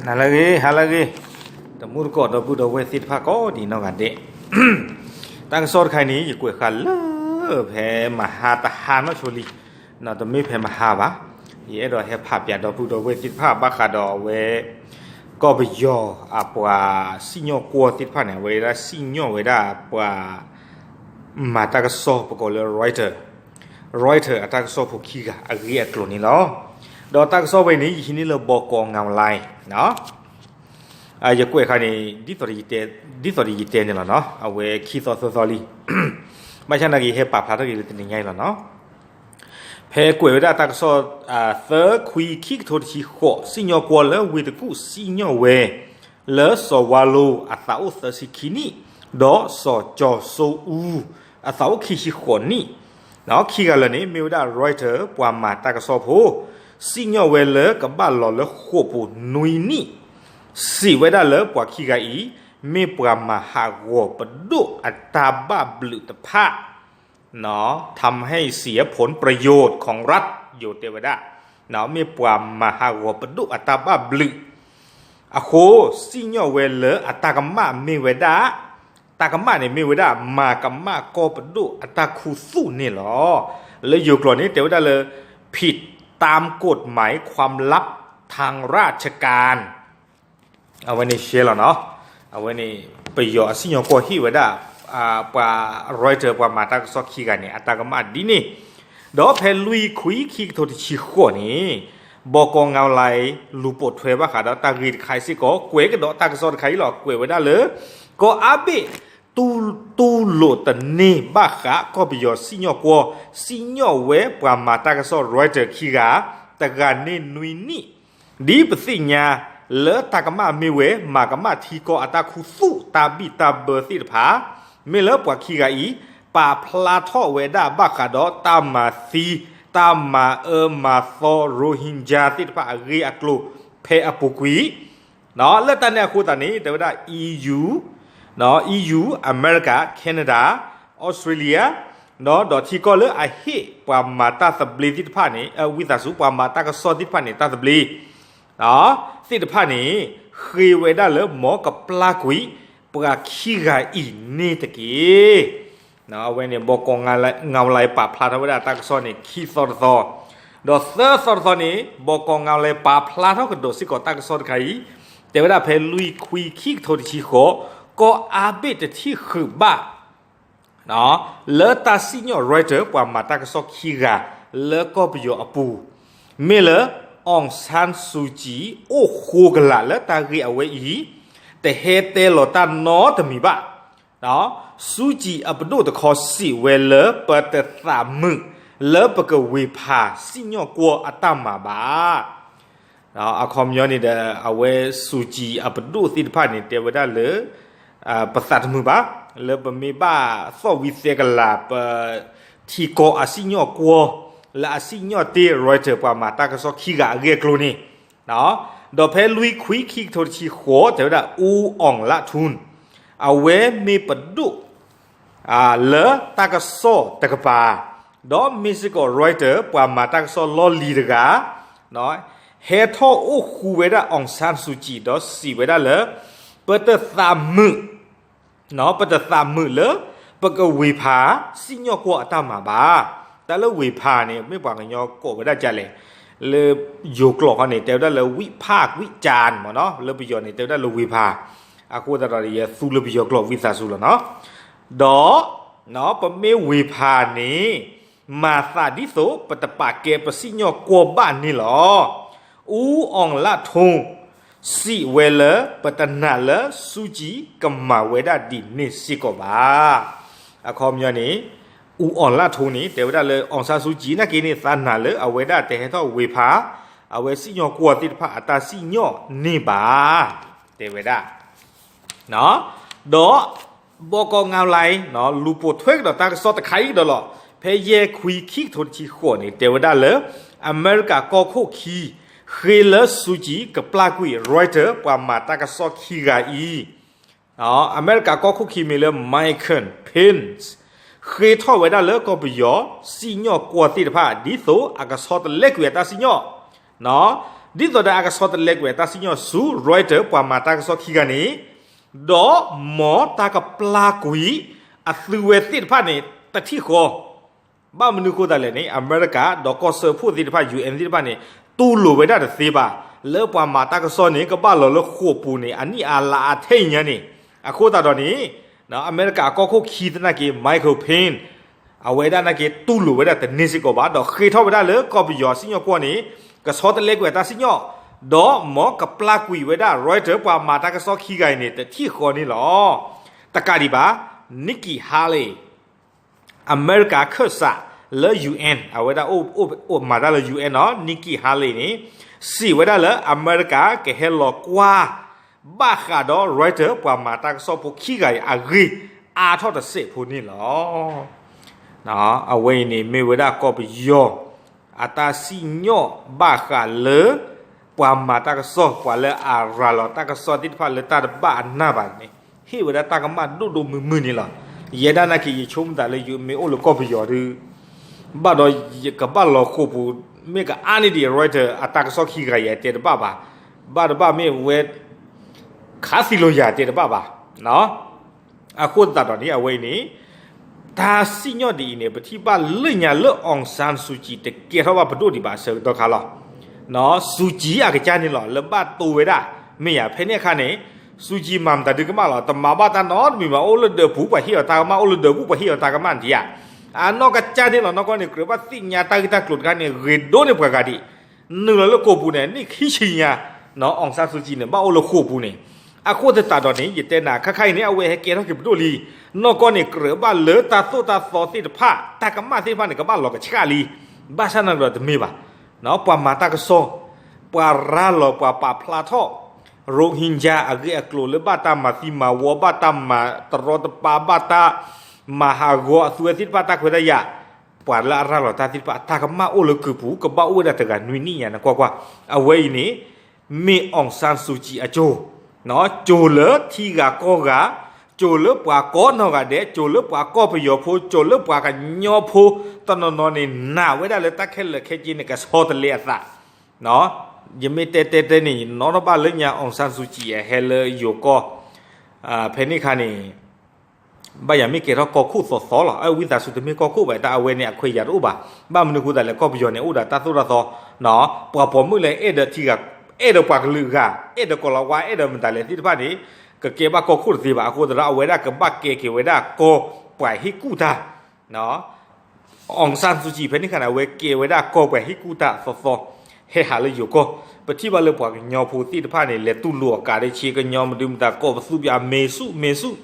နၤလၢအဂ့ၤ ဟါလၢအဂ့ၤ, တမူတကိးဒီပုၢ်ဒီဝဲၢ်သ့ၣ်တဖၣ်ကိးဒံးနီၢ်ဂၤဒဲး, တၢ်ကစီၣ်တခါအံၤန့ၣ် ယကွဲးဃာ်လၢ ဖဲမဟါတဟါနီၢ်ဆိလံ, တမ့ၢ်ဖဲမဟါဘၣ်, ယအဲၣ်ဒိးဟဲဖးပၠးဒီပုၢ်ဒီဝဲၢ်သ့ၣ်တဖၣ်ဘၣ်ဃးဒီးအဝဲ ကီၢ်ပယီၤအပှၤစံၣ်ညီၣ်ကွီၢ်သ့ၣ်တဖၣ်န့ၣ် အဝဲဒၣ်စံၣ်ညီၣ်ဝဲဒၣ်ပှၤ မၤတၢ်ကစီၣ်ပကိးလၢ Reuters, Reuters အတၢ်ကစီၣ်ဖိခံဂၤအဂ့ၢ်အကျိၤန့ၣ်လီၤ. ဒီးတၢ်ကစီၣ်ဝဲန့ၣ် ယဟံးန့ၢ်လၢ ဘီကီးငါလါ ယကွဲးဃာ်န့ၣ် ဒ်သိးဒီးယတဲန့ၣ်လီၤနီၤ, အဝဲခံသီသၢသီလံ, ဘၣ်ဆၣ်နာ်က့ ယဟဲပာ်ဖျါထီၣ်က့ၤလၢတနံၤညါအံၤလီၤနီၤ. ဖဲကွဲးဝဲဒၣ်တၢ်ကစီၣ် သၢခွံခံကထိတဆံဃိး စံၣ်ညီၣ်ကွီၢ်လၢဝ့ၢ်တကူၣ်စံၣ်ညီၣ်ဝဲ လၢစီၤဝါလိအသးအိၣ်သၢဆံခံနံၣ်, ဒီးစီၤကၠီၤစိအူ အသးအိၣ်ခံဆံဃိးနံၣ်, ခံဂၤလၢာ်န့ၣ် မ့ၢ်ဝဲဒၣ် Reuters ပှၤမၤတၢ်ကစီၣ်ဖိ, စံၣ်ညီၣ်ဝဲလၢကဘၣ်လီၤလၢဃိာ်ပူၤနွံနံၣ်, စံးဝဲဒၣ်လၢပှၤခံဂၤအံၤ မ့ၢ်ပှၤမၤဟးဂီၤပဒိၣ်အတၢ်ဘၣ်ဘျုးတဖၣ် ทำให้เสียผลประโยชน์ของรัฐ ယိၤတဲဝဲဒၣ်, မ့ၢ်ပှၤမၤဟးဂီၤပဒိၣ်အတၢ်ဘၣ်ဘျုး, အဃိ စံၣ်ညီၣ်ဝဲလၢအတၢ်ကမၣ်မ့ၢ်ဝဲဒၣ်, တၢ်ကမၣ်န့ၣ်မ့ၢ်ဝဲဒၣ် မၤကမၣ်ကီၢ်ပဒိၣ်အတၢ်ခူသူၣ်န့ၣ်လီၤ. လၢယိၤကျိာ်န့ၣ် တဲဝဲဒၣ်လၢ ผิดตามกฎหมายความลับทางราชการ အဝဲန့ၣ်ရှဲလီၤနီၤ, အဝဲန့ၣ် ပယီၤအစံၣ်ညီၣ်ကွီၢ်ဟ့ၣ်ဝဲဒၣ် ပှၤ Reuters ပှၤမၤတၢ်ကစီၣ်ခံဂၤန့ၣ် အတၢ်ကမၣ်ဒ်န့ၣ်, ဒီးဖဲလွံၢ်ခွံခံကထိတဆံဃိးန့ၣ် ဘီကီးငါလါ လူၤပိာ်ထွဲဘၣ်ဃးဒီးတၢ်ဂ့ၢ်တခါအံၤစ့ၢ်ကီး ကွဲးကဒီးတၢ်ကစီၣ်တခါအံၤလီၤ. ကွဲးဝဲဒၣ်လၢ ကီၢ်အါဘ့ၣ် တူၢ်လိာ်တန့ၢ်ဘၣ်ဃးကီၢ်ပယီၤစံၣ်ညီၣ်ကွီၢ် စံၣ်ညီၣ်ဝဲပှၤမၤတၢ်ကစီၣ် Reuters ခံဂၤ တဂၤန့ၢ်နွံနံၣ် ဒ်ပသ့ၣ်ညါလၢတၢ်ကမၣ်မ့ၢ်ဝဲ မၤကမၣ်ထံကီၢ်အတၢ်ခူသူၣ်တၢ်ဘံၣ်တၢ်ဘၢသ့ၣ်တဖၣ်, မ့ၢ်လၢပှၤခံဂၤအံၤ ပာ်ဖျါထီၣ်ဝဲဒၣ်ဘၣ်ဃးဒီးတၢ်မၤသံ တၢ်မၤအၢမၤသီ Rohingya သ့ၣ်တဖၣ်အဂ့ၢ်အကျိၤ ဖဲအပူၤကွံာ် လၢတၢ်န့ၣ်အဃိသတးန့ၣ် တဲဝဲဒၣ် EU, EU, အမဲရကၤ, Canada, Australia, ဒီးထံကီၢ်လၢအဟ့ၣ်ပှၤမၤတၢ်သဘျ့သ့ၣ်တဖၣ်န့ၣ် ဝံသးစူၤ ပှၤမၤတၢ်ကစီၣ်သ့ၣ်တဖၣ်န့ၣ် တၢ်သဘျ့ သ့ၣ်တဖၣ်န့ၣ် ဃ့ဝဲဒၣ်လၢ မ်ကပျၢ်ကွံာ် ပှၤခံဂၤအံၤန့ၣ်တက့ၢ်. အဝဲန့ၣ် ဘီကီးငါလါ ပာ်ဖျါထီၣ်ဝဲဒၣ်တၢ်ကစီၣ်န့ၣ် ခံသီတသီ, ဒီးသၢသီတသီန့ၣ် ဘီကီးငါလါ ပာ်ဖျါထီၣ်ကဒီးစ့ၢ်ကီးတၢ်ကစီၣ်တခါအံၤ, တဲဝဲဒၣ်ဖဲလွံၢ်ခွံခံကထိတဆံဃိး ကီၢ်အါဘ့ၣ်တထံၣ်ဃုာ်ဘၣ် လၢတၢ်စံၣ်ညီၣ် Reuters ပှၤမၤတၢ်ကစီၣ်ခံဂၤ လၢကီၢ်ပယီၤအပူၤ, မ့ၢ်လၢ အောင်ဆန်းစုကြည် အိၣ်ဃိကလာ်လၢတၢ်ဂ့ၢ်အဝဲအံၤ, တဟဲတဲလီၤတၢ်နီတမံၤဘၣ်. စူကံအပဒိၣ်တခီစံးဝဲလၢ ပတသးမုာ်လၢပကဝ့ၤဖးစံၣ်ညီၣ်ကွီၢ်အတၢ်မၤဘၣ်. အခီပညီန့ၣ်ဒီး အဝဲစူကံအပဒိၣ်သ့ၣ်တဖၣ်န့ၣ် တဲဝဲဒၣ်လၢ ပသးတမုာ်ဘၣ် လၢပမ့ၢ်ဘၣ်သီၣ်ဝံသဲကလၤ ပထံကီၢ်အစံၣ်ညီၣ်ကွီၢ် လၢအစံၣ်ညီၣ်တ့ၢ် Reuters ပှၤမၤတၢ်ကစီၣ်ခံဂၤအဂ့ၢ်အကျိၤန့ၣ်, ဒီးဖဲလွံၢ်ခွံခံကထိတဆံဃိး တဲဝဲဒၣ် ဦးအောင်လှထွန်း အဝဲမ့ၢ်ပဒိၣ် လၢတၢ်ကစီၣ်တကပၤ, ဒီးမ့ၢ်စ့ၢ်ကီး Reuters ပှၤမၤတၢ်ကစီၣ်လီၢ်လံၤတဂၤ, ဟဲထီၣ်အိၣ်ဃူဝဲဒၣ် အောင်ဆန်းစုကြည် ဒီးစံးဝဲဒၣ်လၢ ပတသးမုာ် ပတသးမုာ်လၢ ပကဝ့ၤဖးစံၣ်ညီၣ်ကွီၢ်အတၢ်မၤဘၣ်. တၢ်လၢဝ့ၤဖးန့ၣ် မ့ၢ်ပှၤကညီကိးဝဲဒၣ်ဒ်လဲၣ်, လၢယိၤကျိာ်ခီန့ၣ် တဲဝဲဒၣ်လၢ ဝံၣ်ဖၢၣ်ဝံၣ်ကၠၢၣ်မ့ၢ်နီၤ, လၢပယီၤန့ၣ် တဲဝဲဒၣ်လၢဝ့ၤဖး, အဃိသတးဒီး ယသူလၢပယီၤကျိာ်ဝံသးစူၤလီၤနီၤ. ဒီး ပမ့ၢ်ဝ့ၤဖးန့ၣ် မၤသးဒ်သိး ပတပာ်ကဲပစံၣ်ညီၣ်ကွီၢ်ဘၣ်န့ၣ်လီၤ. ဦးအောင်လှထွန်း စံးဝဲလၢ ပတနာ်လၢ စူကံကမၤဝဲဒၣ်ဒ်န့ၣ်စ့ၢ်ကီးဘၣ်. အခီပညီန့ၣ် ဦးအောင်လှထွန်း န့ၣ် တဲဝဲဒၣ်လၢ အောင်ဆန်းစုကြည် နာ်က့န့ၣ် သးနာ်လၢအဝဲဒၣ်တဟဲထီၣ်ဝ့ၤဖး အဝဲစံၣ်ညီၣ်ကွီၢ်သ့ၣ်တဖၣ်အတၢ်စံၣ်ညီၣ်န့ၣ်ဘၣ် တဲဝဲဒၣ် ဒီး ဘီကီးငါလါ လူၤပိာ်ထွဲကဒီးတၢ်ကစီၣ်တခါအံၤကဒီးလီၤ. ဖဲယဲၢ်ခွံခံကထိတဆံဃိးန့ၣ် တဲဝဲဒၣ်လၢ အမဲရကၤကီၢ်ခိၣ်ခံ ဃ့လၢ စူကံကပျၢ်ကွံာ် Reuters ပှၤမၤတၢ်ကစီၣ်ခံဂၤအံၤ အမဲရကၤကီၢ်ခိၣ်ခံမ့ၢ်လၢ Mike Pence ဃ့ထီၣ်ဝဲဒၣ်လၢကီၢ်ပယီၤ စံၣ်ညီၣ်ကွီၢ်သ့ၣ်တဖၣ် ဒ်သိးအကဆီတလဲကွံာ်အတၢ်စံၣ်ညီၣ် ဒ်သိးဒီးအကဆီတလဲကွံာ်အတၢ်စံၣ်ညီၣ်ဆူ Reuters ပှၤမၤတၢ်ကစီၣ်ခံဂၤန့ၣ်, ဒီးမ်တၢ်ကပျၢ်ကွံာ်အသုဝဲသ့ၣ်တဖၣ်န့ၣ် တထံၣ်ဃီ, ဘၣ်မနုၤဃိသတးလဲၣ်န့ၣ် အမဲရကၤဒီးကီၢ်စၢဖှိၣ်သ့ၣ်တဖၣ် ယူၣ်အဲၣ် သ့ၣ်တဖၣ်န့ၣ် တူၢ်လိာ်ဝဲဒၣ်တသ့ဘၣ်, လၢပှၤမၤတၢ်ကစီၣ်န့ၣ် ကဘၣ်လီၤလၢဃိာ်ပူၤန့ၣ် အနံၣ်အါလါအါထဲအံၤညါန့ၣ်, အဃိသတးဒီးန့ၣ် အမဲရကၤအကီၢ်ခိၣ်ခံသနာ်က့ Michael Pence အဝဲဒၣ်နာ်က့တူၢ်လိာ်ဝဲဒၣ်တန့ၢ်စ့ၢ်ကီးဘၣ်, ဒီးဃ့ထီၣ်ဝဲဒၣ်လၢကီၢ်ပယီၤစံၣ်ညီၣ်ကွီၢ်န့ၣ် ကဆီတလဲကွံာ်အတၢ်စံၣ်ညီၣ်, ဒီးမ်ကပျၢ်ကွံာ်ဝဲဒၣ် Reuters ပှၤမၤတၢ်ကစီၣ်ခံဂၤအံၤန့ၣ် တထံၣ်ဃီန့ၣ်လီၤ. တကးဒံးဘၣ် Nikki Haley အမဲရကၤခၢၣ်စးလၢ ယူၣ်အဲၣ် အဝဲဒၣ်အိၣ်မၤတၢ်လၢ ယူၣ်အဲၣ် နီၤ Nikki Haley န့ၣ် စံးဝဲဒၣ်လၢအမဲရကၤကဟဲလီၤကွၢ် ဘၣ်ဃးဒီး Reuters ပှၤမၤတၢ်ကစီၣ်ဖိခံဂၤအံၤအဂ့ၢ်အါထီၣ်တစဲးဖိန့ၣ်လီၤ. အဝဲအံၤန့ၣ်မ့ၢ်ဝဲဒၣ်ကီၢ်ပယီၤ အတၢ်စံၣ်ညီၣ်ဘၣ်ဃးလၢ ပှၤမၤတၢ်ကစီၣ် ပှၤလၢအရၤလီၤတၢ်ကစီၣ်သ့ၣ်တဖၣ်လၢတၢ်တဘၣ်အနၢ်ဘၣ်န့ၣ် ဟ့ၣ်ဝဲဒၣ်တၢ်ကမၣ်ဒိၣ်ဒိၣ်မုၢ်မုၢ်န့ၣ်လီၤ. ယဲဒၣ်နာ်က့ ယဆိကမိၣ်သးလၢ ယမ့ၢ်အိၣ်လၢကီၢ်ပယီၤဒီး ဘၣ်ဒီးယကဘၣ်လီၤဃိာ်ပူၤ မ့ၢ်ကအါန့ၢ်ဒံး Reuters အတၢ်ကစီၣ်ခံဂၤယၤတဲတဘၣ်ဘၣ်, ဘၣ်တဘၣ်မ့ၢ်ဝဲ ခးသံလိာ်ယၤတဲတဘၣ်ဘၣ်. အဃိသတးဒီးန့ၣ် အဝဲအံၤန့ၣ် တၢ်စံၣ်ညီၣ်ဒ်အံၤန့ၣ် ပထံၣ်ဘၣ်လၢညါလၢ အောင်ဆန်းစုကြည် တကဲထီၣ်ဘၣ်ပဒိၣ်ဒံးဘၣ်အဆၢကတီၢ်ခါလီၤ. စူၤကံအကစၢ်န့ၣ်လီၤ လၢဘၣ်တိဝဲဒၣ် မ့ၢ်ယၤ ဖဲန့ၣ်အခါန့ၣ် စူၤကံမၤမတၤဒုကမၣ်လီၤ တမၤဘၣ်တၢ်နီတမံၤဘၣ် အိၣ်လၢဒၢးပူၤ ပှၤဟ့ၣ်အီၤတၢ်ကမၣ် အိၣ်လၢဒၢးပူၤ ပှၤဟ့ၣ်အီၤတၢ်ကမၣ်ဒံးဧါ. အနီၢ်ကစၢ်န့ၣ်လီၤ နီၢ်ကီၢ်န့ၣ် ကြၢးဘၣ်သ့ၣ်ညါတၢ်ဂ့ၢ်တၢ်ကျိၤတခါန့ၣ် ဂ့ၤဒိၣ်န့ၢ်ပှၤဂၤဒံး နုာ်လီၤလၢဃိာ်ပူၤန့ၣ် နံၣ်ခံဆံညါ အောင်ဆန်းစုကြည်န့ၣ် ဘၣ်အိၣ်လၢဃိာ်ပူၤန့ၣ်. အဃိသတးဒီးန့ၣ် ယတဲနၤ ခါခါအံၤန့ၣ် အဝဲဟဲကဲထီၣ်က့ၤပဒိၣ်လံ. နီၢ်ကီၢ်န့ၣ် ကြၢးဘၣ်လၢတၢ်သိၣ်တၢ်သီသ့ၣ်တဖၣ် တၢ်ကမၣ်သ့ၣ်တဖၣ်န့ၣ် ကဘၣ်လီၤကဆှၣ်လံ. ဘၣ်ဆၣ်နာ်ကဒီးတမ့ၢ်ဘၣ်. ပှၤမၤတၢ်ကစီၣ်, ပှၤရၤလီၤ ပှၤပာ်ဖျါထီၣ် ရိဟ့ကၠါ အဂ့ၢ်အကျိၤလၢဘၣ်တၢ်မၤသံမၤဝီ ဘၣ်တၢ်မၤတရီတပါ ဘၣ်တၢ်မၤဟးဂီၤအသုဝဲသ့ၣ်တဖၣ် တၢ်ခွဲးတၢ်ယာ်, ပှၤလၢအရၤလီၤတၢ်သ့ၣ်တဖၣ် အတၢ်ကမၣ်အိၣ်လၢကုၢ်ပူၤ ကဘၣ်အိၣ်ဝဲဒၣ်တဂၤနွံနံၣ်ညါ နကွၢ်ကွၢ်. အဝဲအံၤန့ၣ် မ့ၢ်အောင်ဆန်းစုကြည်အကၠိၤ, ကၠိၤလၢထံဂၤကီၢ်ဂၤ, ကၠိၤလၢပှၤကိးနီၢ်ဂၤဒဲး, ကၠိၤလၢပှၤကီၢ်ပယီၤဖိ, ကၠိၤလၢပှၤကညီဖိ တနီၤနီၤန့ၣ် နာ်ဝဲဒၣ်လၢတၢ်ခဲလၢာ်ခဲဆ့န့ၣ် ကဆီတလဲအသး. ယမ့ၢ်တဲတဲတဲန့ၣ် ယနီၣ်ထီၣ်ဘၣ်လၢညါ အောင်ဆန်းစုကြည် အဟဲလၢယိၤကီၢ်, ဖဲန့ၣ်အခါန့ၣ် ဘၣ်ယၤမ့ၢ်ကဲထီၣ်ကီၢ်ခိၣ်သီသီလီၤ. အဝံသးစူၤတမ့ၢ်ကီၢ်ခိၣ်ဘၣ် တၢ်အဝဲန့ၣ်အခွဲးယာ်တအိၣ်ဘၣ်. ဘၣ်မနုၤဃိသတးလဲၣ် ကီၢ်ပယီၤန့ၣ် အိၣ်ဒီးတၢ်သိၣ်တၢ်သီ, ပှၤပိာ်မုၣ်လၢအဲၣ်ဒိးထံဂၤ, အဲၣ်ဒိးပှၤကလုာ်ဂၤ, အဲၣ်ဒိးကိၤလၤဝါ, အဲၣ်ဒိးမတၤလဲၣ်သ့ၣ်တဖၣ်န့ၣ် ကကဲဘၣ်ကီၢ်ခိၣ်တသ့ဘၣ်. အဃိသတးဒီး အဝဲဒၣ်ကဘၣ်ကဲက့ၤဝဲဒၣ်ကီၢ်ပှၤဟ့ၣ်ကူၣ်တၢ် အောင်ဆန်းစုကြည် ဖဲန့ၣ်အခါန့ၣ် အဝဲကဲဝဲဒၣ်ကီၢ်ပှၤဟ့ၣ်ကူၣ်တၢ်သီသီ, ဟဲဟးလၢယိၤကီၢ်, ပထံၣ်ဘၣ်လၢပှၤကညီဖိသ့ၣ်တဖၣ်န့ၣ် လဲၤတူၢ်လိာ်အကးဒံးဆ့ ကညီမဒုမတၤကိးပသူပၠး မ့ၢ်ဆူၣ်မ့ၢ်ဆူၣ်,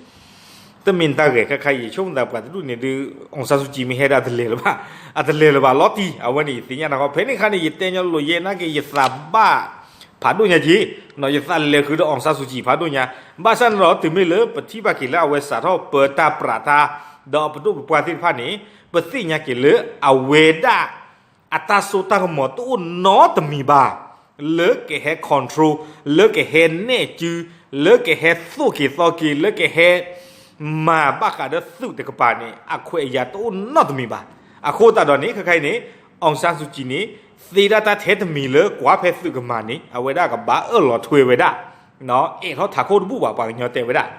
တမ့ၢ်တၢ်ဂဲၤ ခါခါအံၤ ယဆိကမိၣ်သးပှၤတဒူၣ်န့ၣ်ဒုး အောင်ဆန်းစုကြည် မ့ၢ်ဟဲဒၣ်တလဲၤလၢၤဘၣ်, အတလဲၤလၢၤဘၣ်လီၤတံၢ် အဝဲန့ၣ်ယသ့ၣ်ညါနၤဃီ ဖဲန့ၣ်အခါန့ၣ် ယတဲညီလိာ်ယဲနာ်က့ ယသးဘၣ်ဖးဒိၣ်ညါက့ၤ, ယသးလဲၤဃုာ်ဒီး အောင်ဆန်းစုကြည် ဖးဒိၣ်ညါ, ဘၣ်ဆၣ်န့ၣ်ဒီး တုၤမ့ၢ်လၢပထံၣ်ဘၣ်က့ၤလၢအဝဲစးထီၣ်ပၢတၢ်ပြးတၢ် ဒီးအပဒိၣ်ပပှၢ်သ့ၣ်တဖၣ်န့ၣ် ပသ့ၣ်ညါက့ၤလၢအဝဲဒၣ် အတၢ်စိတၢ်ကမီၤတအိၣ်နီတမံၤဘၣ် လၢကဟဲ control, လၢကဟဲနဲၣ်စု, လၢကဟဲသိၣ်က့ၤသီက့ၤ, လၢကဟဲမၤဘၣ်ဃးဒီးသုးတကပၤန့ၣ် အခွဲးအယာ်တအိၣ်နီတမံၤဘၣ်. အဃိသတးဒီးန့ၣ် ခဲခါအံၤန့ၣ် အောင်ဆန်းစုကြည် န့ၣ် သ့ဒၣ်တၢ်ထဲတမံၤလၢကွၢ်ဖဲသုးကမၤန့ၣ် အဝဲဒၣ်ကဘၣ်အၢၣ်လီၤထွဲဝဲဒၣ် အဲၣ်ထီၣ်ထးခိၣ်တဘူၣ်ဘၣ် ပှၤကညီတဲဝဲဒၣ်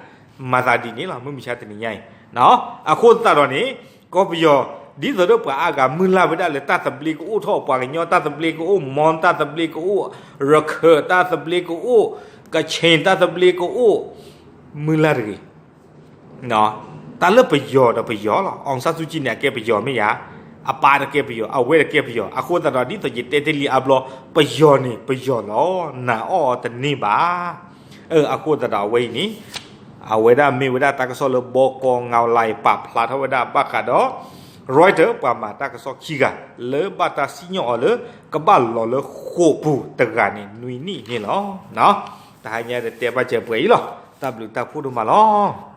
မၤသးဒ်န့ၣ်လီၤ မုၢ်မဆါတနံၤညါအံၤ. အဃိသတးဒီးန့ၣ် ကီၢ်ပယီၤ ဒ်သိးဒီးပှၤအါဂၤမုၢ်လၢ်ဝဲဒၣ်လၢတၢ်သဘျ့ကအိၣ်ထီၣ် ပှၤကညီတၢ်သဘျ့ကအိၣ် မွန်တၢ်သဘျ့ကအိၣ် ရခၢၣ်တၢ်သဘျ့ကအိၣ် ကခ့ၣ်တၢ်သဘျ့ကအိၣ် မုၢ်လၢ်တဂ့ၤ တၢ်လၢပယီၤဒီးပယီၤလီၤ. အောင်ဆန်းစုကြည် န့ၣ်အကဲပယီၤမ့ၢ်ယၤ, အပၢ်တကဲပယီၤ အဝဲတကဲပယီၤ. အဃိသတးဒီး ဒ်သိးယတဲတ့ၢ်လံအါဘျီ ပယီၤန့ၣ်ပယီၤလီၤ နာ်အီၤအီၤတန့ၢ်ဘၣ်. အဃိသတးဒီးအဝဲအံၤန့ၣ် အဝဲဒၣ်မ့ၢ်ဝဲဒၣ်တၢ်ကစီၣ်လၢ ဘီကီငါလါ ပာ်ဖျါထီၣ်ဝဲဒၣ်ဘၣ်ဃးဒီး Reuters ပှၤမၤတၢ်ကစီၣ်ခံဂၤ လၢဘၣ်တၢ်စံၣ်ညီၣ်အီၤလၢ ကဘၣ်လီၤလၢဃိာ်ပူၤတဂၤန့ၣ် နွံနံၣ်န့ၣ်လီၤ. တဟါညါတတဲဘၣ်စၢၤပှဲၤအံၤလီၤ. တၢ်ဘျုးတၢ်ဖှိၣ်ဒိၣ်မးလီၤ.